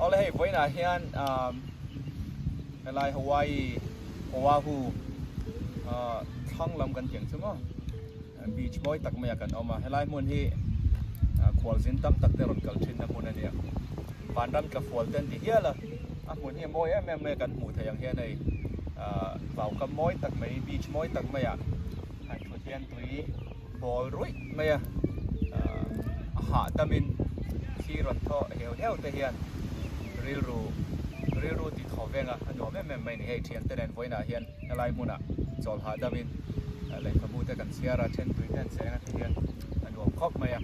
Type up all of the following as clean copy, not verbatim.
Awle hei vawiinah hian helai Hawaii Oahu thlang lam kan tiang chu maw beach mawi tak maiah kan awm a, helai hmun hi khualzin tam tak te rawn kal thin na hmun a nia, vanram tla fual te an ti hial a, a hmun hi a mawi em em mai a kan hmuh theih ang hian hei vaukam mawi tak mai beach mawi tak maiah han thut hian tui bawl ruih mai a, a hahdamin thli rawn thaw heu heu te hian rilru rilru ti thaw veng a, a nuam em em mai a ni. Hei thiante nen vawiinah hian helai hmunah chawl hahdamin lehkhabu te kan chhiar a, then tui te an cheng a ti hian a nuam khawp mai a.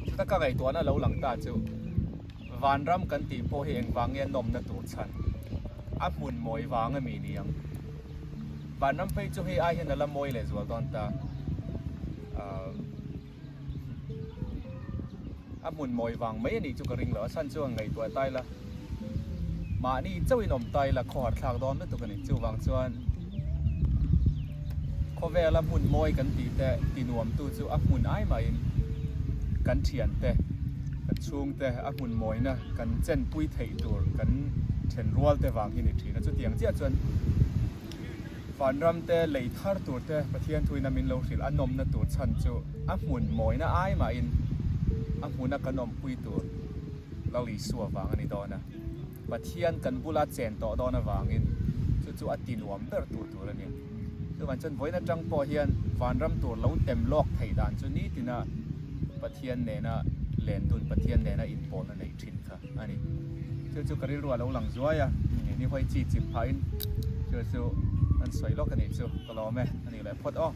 Chuta ka ngaihtuahna lo lang ta chu vanram kan tih pawh hi engvang nge nawmna tur chhan a hmun mawi vang a mi ni ang. Vanram phei chu hei ai hian a la mawi leh zual dawn ta. A hmun mawi vang mai a nih chu ka ring lo. A chhan chuan ngaihtuah tai la, mahni chauhin awm tai la khawhar thlak dawn lutuk a ni. Chuvang chuan khawvela hmun mawi kan tih te tinuamtu chu a hmun ai mahin kan thiante, kan chhungte a hmun mawina kan chenpui theih tur kan thenrual te vang hi ni thin a. Chutiang chiah chuan Vanram te, lei thar tur te Pathian thuina min lo hrilh a nawmna tur chhan chu a hmun mawina ai mahin a hmuna kan awmpui tur Lal Isua vang a ni dawn a. Pathian kan bula chen tawh dawn avangin chu chu a ti nuam ber tur tur a ni. Chuvang chuan vawiin atang pawh hian vanram tur lo tem lawk theih dan chu nitina Pathian nena len dun, Pathian nena inpawlna neih thin kha a ni. Chu chu ka rilru a lo lang zuai a, ni hawi chi chip phahin chu chu an sawi lawk a nih chu ka lawm e a nih leh phawt aw.